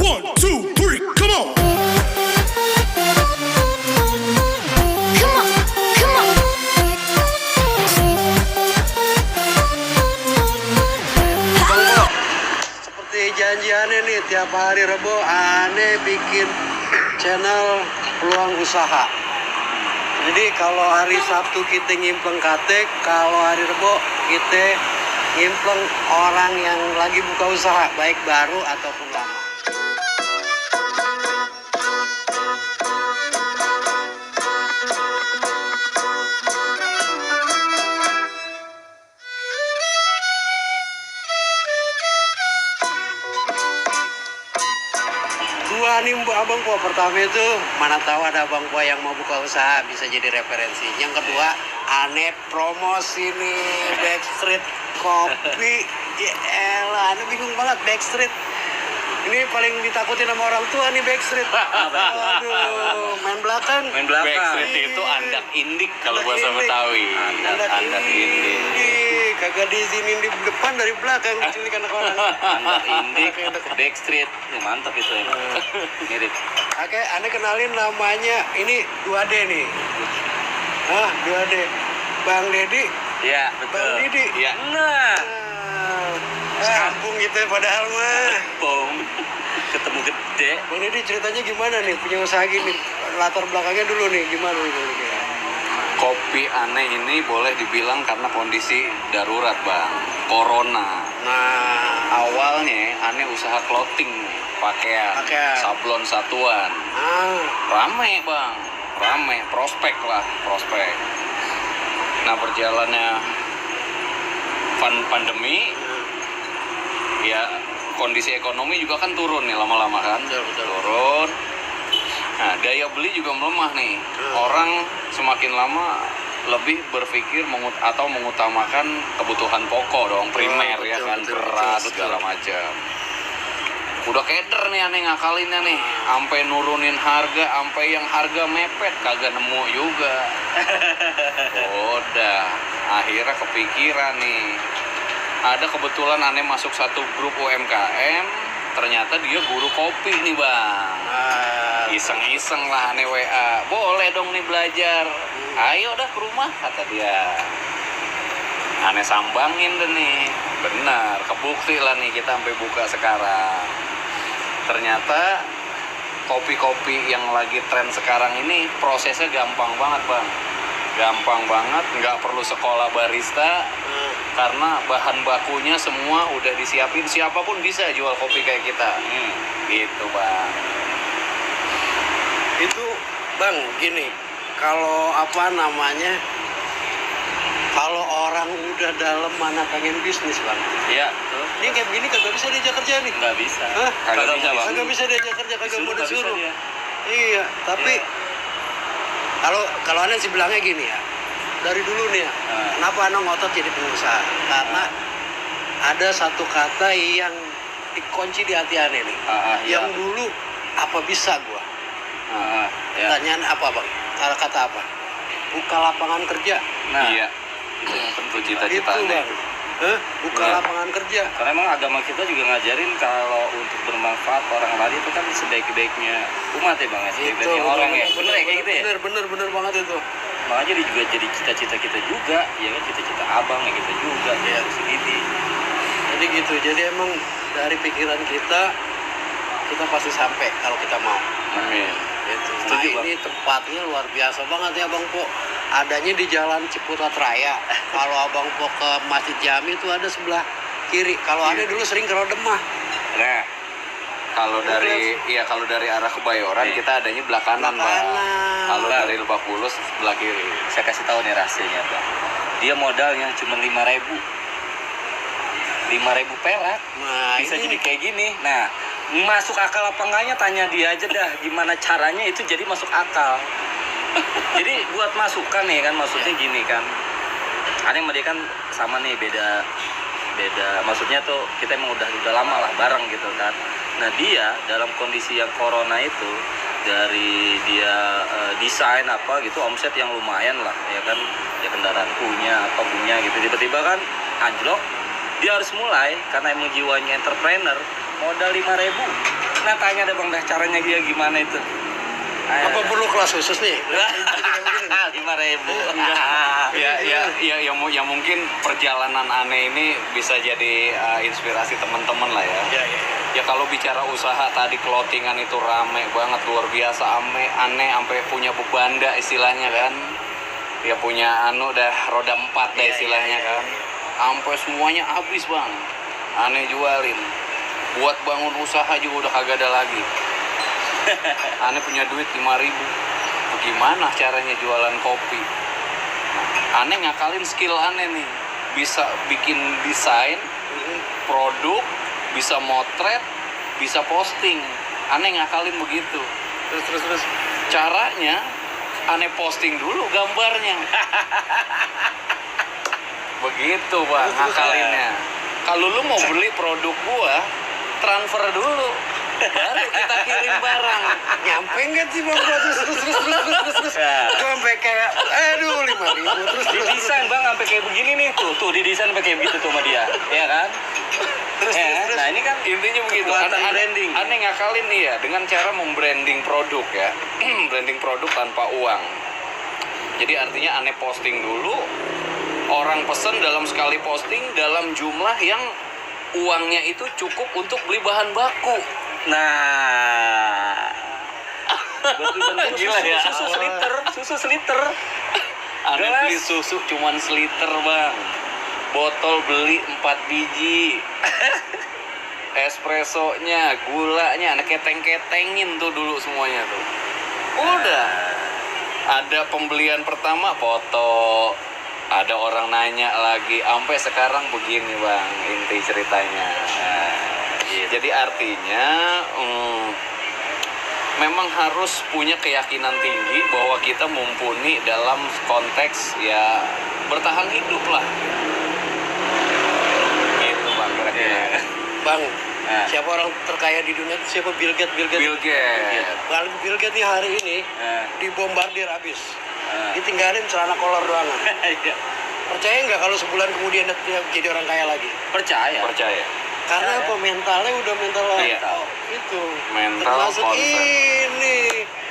1, 2, 3, come on. Come on, come on. Bang Bo, seperti janjiannya nih tiap hari Rebo aneh bikin channel peluang usaha. Jadi kalau hari Sabtu kita nyimpleng katek, kalau hari Rebo kita nyimpleng orang yang lagi buka usaha, baik baru ataupun lama. Dua nih Abang Po, pertama itu mana tahu ada Abang Po yang mau buka usaha bisa jadi referensi. Yang kedua, aneh promosi nih Backstreet Kopi. Ya elah, aneh bingung banget Backstreet. Ini paling ditakutin sama orang tua nih Backstreet. Aduh, main belakang. Main belakang. Backstreet itu andak indik kalau bahasa Indik. Betawi. Andak indik. Kagak diizinin di depan dari belakang diculik anak orang. Andak indik, Backstreet. Ya, mantap itu ya. Mirip. Oke, aneh kenalin namanya ini 2D nih. 2D. Bang Dedi, Iya, Bang betul. Didi. Iya. Nah, Sambung gitu ya padahal mah. bom. Ketemu gede. Bang Dedi ceritanya gimana nih punya usaha gini? Latar belakangnya dulu nih gimana nih? Kopi aneh ini boleh dibilang karena kondisi darurat, Bang. Corona. Nah, Awalnya aneh usaha clothing, pakaian, Pakaian. sablon satuan. Rame, Bang. Rame, prospek lah, prospek. Nah, berjalannya pandemi, ya kondisi ekonomi juga kan turun nih lama-lama kan. Betul. Turun. Nah, daya beli juga melemah nih. Orang semakin lama lebih berpikir mengutamakan kebutuhan pokok dong, primer ya kan, beras segala macam. Udah keder nih aneh ngakalinnya nih, sampai nurunin harga, sampai yang harga mepet kagak nemu juga. Udah, akhirnya kepikiran nih. Ada kebetulan aneh masuk satu grup UMKM, ternyata dia guru kopi nih, Bang. Iseng-iseng lah aneh WA, boleh dong nih belajar, ayo dah ke rumah, kata dia. Aneh sambangin deh nih, benar, kebukti lah nih kita sampai buka sekarang. Ternyata kopi-kopi yang lagi tren sekarang ini prosesnya gampang banget, Bang. Gampang banget, nggak perlu sekolah barista, karena bahan bakunya semua udah disiapin, siapapun bisa jual kopi kayak kita. Gitu, Bang. Itu Bang gini, kalau kalau orang udah dalam mana pengen bisnis Bang, Iya, betul. ini kayak begini kagak bisa diajak kerja nih. Nggak bisa. Hah? Kagak bisa, Bang. Kagak bisa diajak kerja, kagak mau Nggak bisa disuruh. dia. Iya, tapi kalau aneh sih bilangnya gini ya, dari dulu nih ya, kenapa aneh ngotot jadi pengusaha? Karena ada satu kata yang dikunci di hati aneh nih, Iya. yang dulu apa bisa gua? Ya. Pertanyaan apa Bang? Kata apa? Buka lapangan kerja. Nah, Iya, itu yang penting. Itu cita-cita Bang. aneh. Buka Iya. lapangan kerja. Karena emang agama kita juga ngajarin kalau untuk bermanfaat orang lain itu kan sebaik-baiknya umat ya, Bang, ya, sebaik-baiknya orang ya. Bener ya kayak gitu ya? Bener banget itu. Makanya jadi juga jadi cita-cita kita juga, ya kan, cita-cita abang ya kita juga, ya segini. Jadi gitu. Jadi emang dari pikiran kita pasti sampai kalau kita mau. Amin. Gitu. Nah Setuju, Bang. ini tempatnya luar biasa banget ya Bang Po. Adanya di Jalan Ciputat Raya. Kalau Abang Po ke Masjid Jami itu ada sebelah kiri. Kalau ada dulu sering ke Rodemah. Nah, Kalau dari arah Kebayoran Iya. kita adanya belah kanan, Bang. Kanan. Kalau dari Lebak Bulus belah kiri. saya kasih tahu nih rahasianya, Bang. Dia modalnya cuma 5.000. 5.000 perak. Nah, Bisa ini jadi kayak gini. Nah, masuk akal apa enggaknya tanya dia aja dah, gimana caranya itu jadi masuk akal. Jadi buat masukan nih kan, maksudnya gini kan, aneh sama dia kan sama nih, beda maksudnya tuh kita emang udah lama lah bareng gitu kan. Nah dia dalam kondisi yang corona itu, dari dia desain apa gitu, omset yang lumayan lah ya kan, ya kendaraan punya gitu, tiba-tiba kan anjlok. Dia harus mulai karena emang jiwanya entrepreneur, modal 5.000 Nah tanya deh bang, dah caranya dia gimana itu? Ayo, Apa dah. perlu kelas khusus nih? 5.000. Ya mungkin perjalanan aneh ini bisa jadi inspirasi teman-teman lah ya. Ya. Ya kalau bicara usaha tadi clothingan itu rame banget, luar biasa aneh sampai punya bebanda istilahnya kan. Ya punya dah roda 4 dah istilahnya kan. Sampai semuanya habis bang. Aneh jualin. Buat bangun usaha juga udah kagak ada lagi. Aneh punya duit 5.000. Bagaimana caranya jualan kopi? Aneh ngakalin skill aneh nih. Bisa bikin desain, produk, bisa motret, bisa posting. Aneh ngakalin begitu. Terus caranya aneh posting dulu gambarnya. Begitu bang ngakalinnya. Kalau lu mau beli produk gua, transfer dulu. Baru kita kirim barang. Nyampe nggak sih bang? Gua terus. Gua sampai kayak, aduh 5.000 terus. Didesain bang sampai kayak begini nih, tuh didesain sampai kayak begitu tuh sama dia, ya kan? Terus. Nah ini kan Intinya begitu. kekuatan branding. Aneh ngakalin nih ya dengan cara membranding produk ya. Branding produk tanpa uang. Jadi artinya aneh posting dulu. Orang pesen dalam sekali posting dalam jumlah yang uangnya itu cukup untuk beli bahan baku. Nah, Gila ya. susu seliter. Aneh Gelas. beli susu cuman seliter bang. Botol beli 4 biji. Espressonya, gulanya, aneh keteng-ketengin tuh dulu semuanya tuh. Udah. Ada pembelian pertama foto. Ada orang nanya lagi. Sampai sekarang begini bang inti ceritanya. Gitu. Jadi artinya memang harus punya keyakinan tinggi bahwa kita mumpuni dalam konteks ya bertahan hidup lah. Gitu bang kira-kira. Bang, Nah. siapa orang terkaya di dunia itu siapa? Bill Gates. Bill Gates. Kalau Bill Gates nih hari ini dibombardir habis. Ditinggalin celana kolor doang. Iya. Percaya nggak kalau sebulan kemudian dia jadi orang kaya lagi? Percaya. Percaya. Karena apa? Mentalnya udah mental Iya. itu. Mental, Termasuk konsep. ini.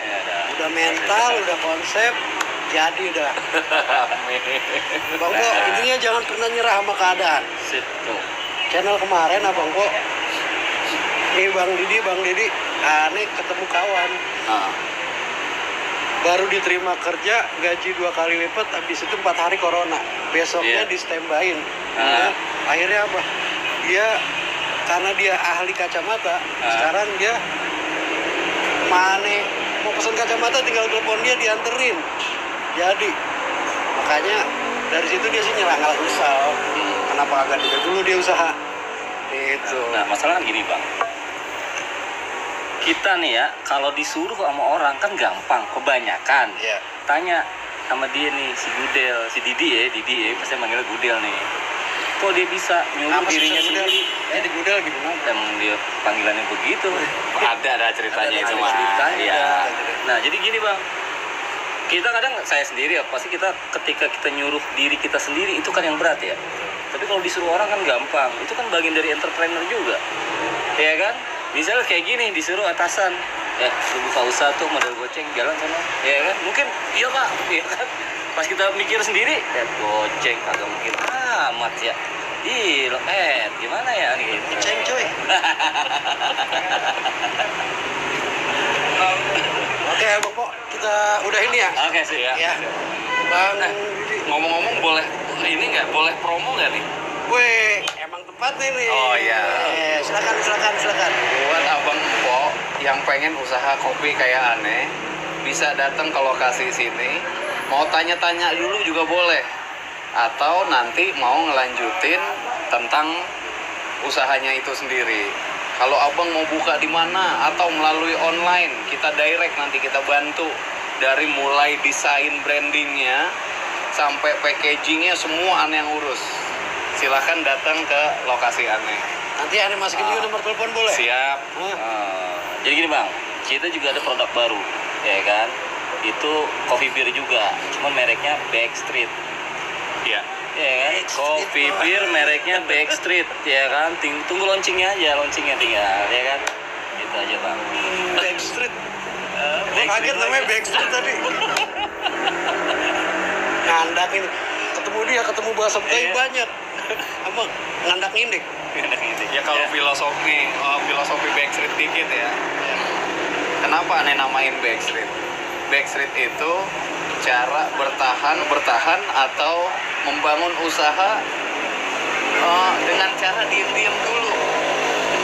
Ya, Udah mental, udah konsep, jadi dah. Bang Bo, intinya jangan pernah nyerah sama keadaan. Sip tuh. Channel kemarin Abang Bo, ini Bang Didi, aneh ketemu kawan. Nah, Baru diterima kerja, gaji 2 kali lipat, habis itu 4 hari corona. Besoknya Iya. di standby-in. Ah. Akhirnya apa? Dia, karena dia ahli kacamata, sekarang dia mau pesan kacamata tinggal telepon dia dianterin. Jadi, makanya dari situ dia sih nggak nyesal. Kenapa agak dulu dia usaha? Itu. Nah masalah kan gini bang, kita nih ya kalau disuruh sama orang kan gampang, kebanyakan. Iya. Tanya sama dia nih si Gudel, si Didi ya pasti manggilnya Gudel nih. Kok dia bisa nyuruh Apa dirinya susah Gudel? sendiri? Jadi Gudel gimana? Emang dia panggilannya begitu. ada ceritanya Ada itu mah. ceritanya. Iya. Nah jadi gini bang, kita kadang saya sendiri ya pasti kita ketika kita nyuruh diri kita sendiri itu kan yang berat ya. Tapi kalau disuruh orang kan gampang, itu kan bagian dari entrepreneur juga, ya kan? Misalnya kayak gini disuruh atasan, lu buka usaha tuh modal goceng jalan sana, ya kan? Mungkin iya pak, ya kan? Pas kita mikir sendiri, goceng kagak mungkin amat ya. Ih, lo gimana ya gitu. Ceng coy. Oke Bang Po, kita udah ini ya. Oke sih ya. Ya. Bang Didi. Ngomong-ngomong boleh ini nggak? Boleh promo nggak nih? Weh, emang tempatnya nih. Oh, iya. Silakan. Buat abang Po yang pengen usaha kopi kayak aneh, bisa datang ke lokasi sini. Mau tanya-tanya dulu juga boleh. Atau nanti mau ngelanjutin tentang usahanya itu sendiri. Kalau abang mau buka di mana atau melalui online, kita direct nanti kita bantu dari mulai desain brandingnya sampai packagingnya semua aneh yang urus. Silahkan datang ke lokasi aneh. Nanti aneh masukin juga nomor telepon boleh? Siap. Jadi gini bang, kita juga ada produk baru, ya kan? Itu coffee beer juga, cuman mereknya Backstreet. Iya. Ya kan? Coffee beer mereknya Backstreet, ya kan? Tunggu launchingnya aja, tinggal, ya kan? Itu gitu aja bang. Backstreet. Gue kaget namanya Backstreet tadi. Ngandak ini. Ketemu bahasa Betawi Iya. banyak. Apa? Ngandak indik. Ya kalau filosofi Backstreet dikit ya. Kenapa aneh namain Backstreet? Backstreet itu cara bertahan atau membangun usaha dengan cara diem-diem dulu.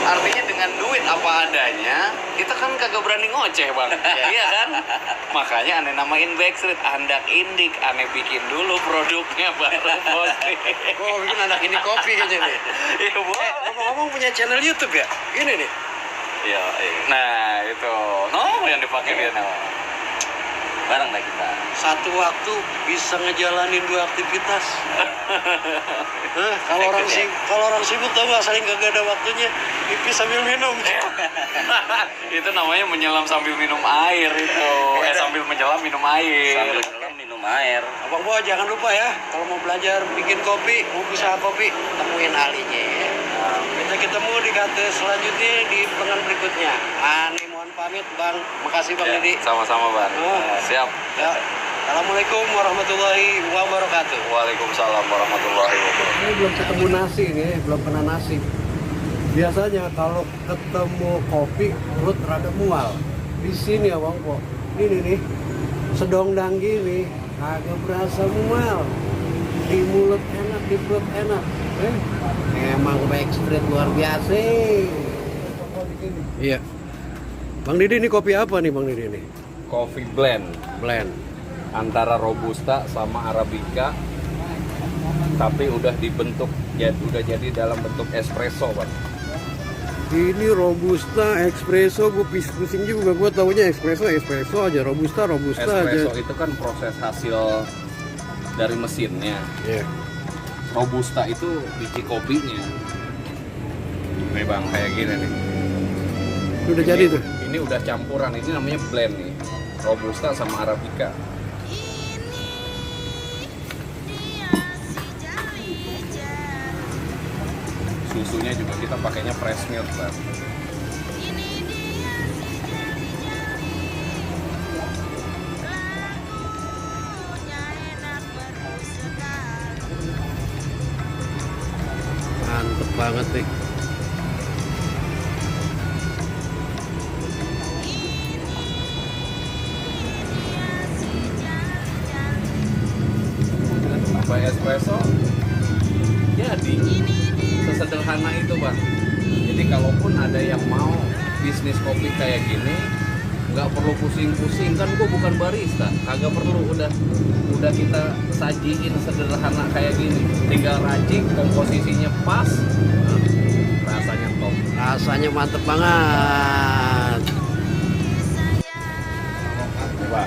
Artinya dengan duit apa adanya, kita kan kagak berani ngoceh bang. Iya kan? Makanya aneh namain Backstreet, andak indik, aneh bikin dulu produknya baru bos. Gue bikin anak ini kopi kayaknya nih. Iya bos. Ngomong-ngomong punya channel YouTube ya? Ini nih. Iya. Nah itu, yang dipakai dia Bareng lah kita. Satu waktu bisa ngejalanin 2 aktivitas. Hah, kalau orang sibuk tau nggak, saling kagak ada waktunya pipis sambil minum. Itu namanya menyelam sambil minum air itu. Sambil menyelam minum air. Sambil nyelam minum air. Abang Bo, jangan lupa ya, kalau mau belajar bikin kopi, mau usaha kopi, temuin ahlinya ya. Kita ketemu di kate selanjutnya di pengen berikutnya. Ani mohon pamit bang, makasih bang Didi. Sama-sama bang. Siap. Ya. Assalamualaikum warahmatullahi wabarakatuh. Waalaikumsalam warahmatullahi wabarakatuh. Ini belum ketemu nasi nih, belum kena nasi. Biasanya kalau ketemu kopi, perut rada mual. Di sini ya bang Po, ini nih, sedongdang gini, agak berasa mual. Di mulut enak, di perut enak. Emang Backstreet luar biasa. Iya. Bang Didi ini kopi apa nih Bang Didi ini? Coffee blend Blend. antara robusta sama arabica, tapi udah dibentuk udah jadi dalam bentuk espresso bang. Ini robusta, espresso, gue pusing juga, gue taunya espresso aja, robusta Espresso aja. itu kan proses hasil dari mesinnya. Iya. Robusta itu biji kopinya. Nih bang, kayak gini nih. Udah jadi tuh. Ini udah campuran, ini namanya blend nih. Robusta sama arabica. Susunya juga kita pakainya fresh milk bang. Mantep banget nih. Sampai espresso jadi sesederhana itu bang. Jadi kalaupun ada yang mau bisnis kopi kayak gini, nggak perlu pusing-pusing, kan gua bukan barista, kagak perlu, udah kita sajiin sederhana kayak gini, tinggal racik, komposisinya pas, rasanya top. Rasanya mantep banget. Coba.